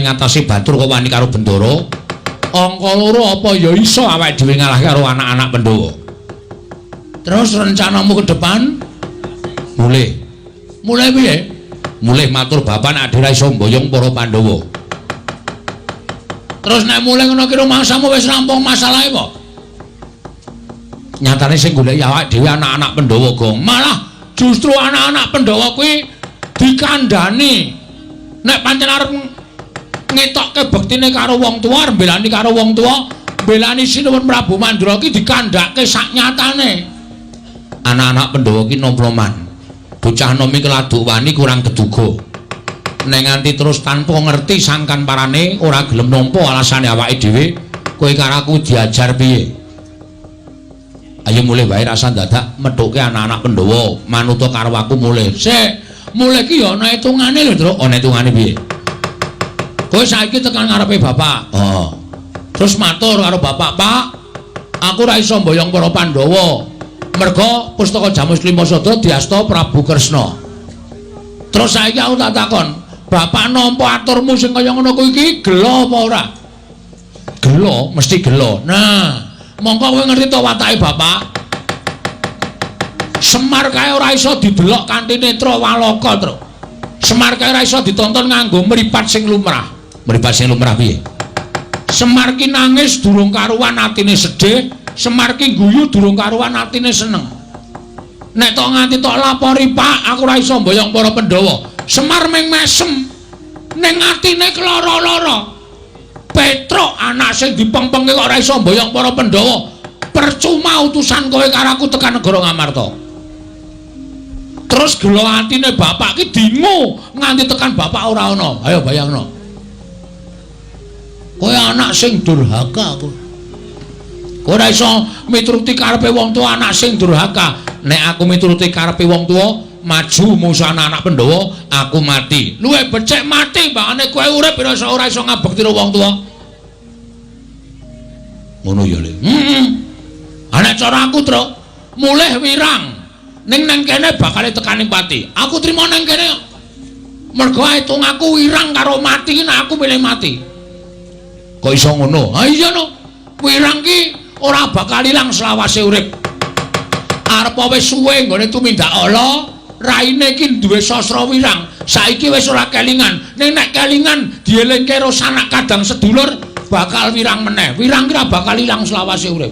ngatasi Batur kok wani karo Bendara? Angka loro apa ya iso awake dhewe ngalahke karo anak-anak Pandhawa? Terus rencanamu ke depan? Mulih. Mulih piye? Mulih matur bapak nek ora iso mboyong para Pandhawa. Terus nek mulih ngono ki rumangsamu wis rampung masalahe apa? Nyatane sing goleki awake dhewe anak-anak Pandhawa, Gong. Malah justru anak-anak Pandhawa kuwi dikandhani nek pancen arep ngetokke bektine karo wong tuwa, arep mbelani karo wong tuwa, mbelani Sinuwun Prabu Mandura ki dikandhake sak nyatane. Anak-anak Pandhawa ki nom-noman. Bocah nom iki laduk wani kurang geduga. Nek nganti terus tanpa ngerti sangkan parane ora gelem nampa alasane awake dhewe, kowe karo aku diajar piye? Ayo mulih wae rasa dadak methuke anak-anak Pandhawa, manuta karo aku mulih. Sik, mulih ki ya ana hitungane lho, Truk. Ana hitungane piye? Kowe saiki tekan ngarepe bapak. Heeh. Terus matur karo bapak, "Pak, aku ora iso mboyong para Pandhawa. Merga pustaka Jamus Klima Sada diasta Prabu Kresna." Terus saiki aku tak takon, bapak nampa aturmu sing kaya ngono kuwi iki gela apa ora? Gela, mesti gela. Nah, mongko kowe ngerti to watake bapak? Semar kae ora iso didelok kanthi netra walaka, Truk. Semar kae ora iso ditonton nganggo mripat sing lumrah. Mripat sing lumrah piye? Semar ki nangis durung karuan atine sedih, Semar ki guyu durung karuan atine seneng. Nek tok nganti tok lapori, Pak, aku ora iso mboyong para Pandhawa. Semar ming mesem. Ning atine keloro-loro. Petruk anak sing dipengpengke kok ora iso mboyong para Pandhawa. Percuma utusan kowe karo aku tekan negara Ngamarta. Terus gela atine bapak ki dingu nganti tekan bapak ora ana. Ayo bayangno. Kowe anak sing durhaka kowe. Kowe ora iso mituruti karepe wong tuwa, anak sing durhaka. Nek aku mituruti karepe wong tuwa, maju musuh anak-anak Pandhawa, aku mati. Luwih becik mati mbangane kowe urip ora iso ngabekti karo wong tuwa. Ngono ya, Le. Heeh. Nek cara aku, Truk, mulih wirang. Ning nang kene bakal tekaning pati. Aku trimo nang kene. Mergo hitung aku wirang karo mati, nek aku milih mati. Kok iso ngono? Ha iya no. Wirang ki ora bakal ilang selawase urip. Arep wis suwe nggone tumindak ala, raine ki duwe sastra wirang. Saiki wis ora kelingan. Ning nek kelingan dielingke karo sanak kadang sedulur bakal wirang meneh. Wirang ki ora bakal ilang selawase urip.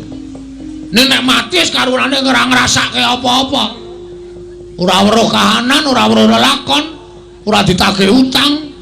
Ning nek mati wis karurane ora ngrasake apa-apa. Ora weruh kahanan, ora weruh lelakon, ora ditagih utang.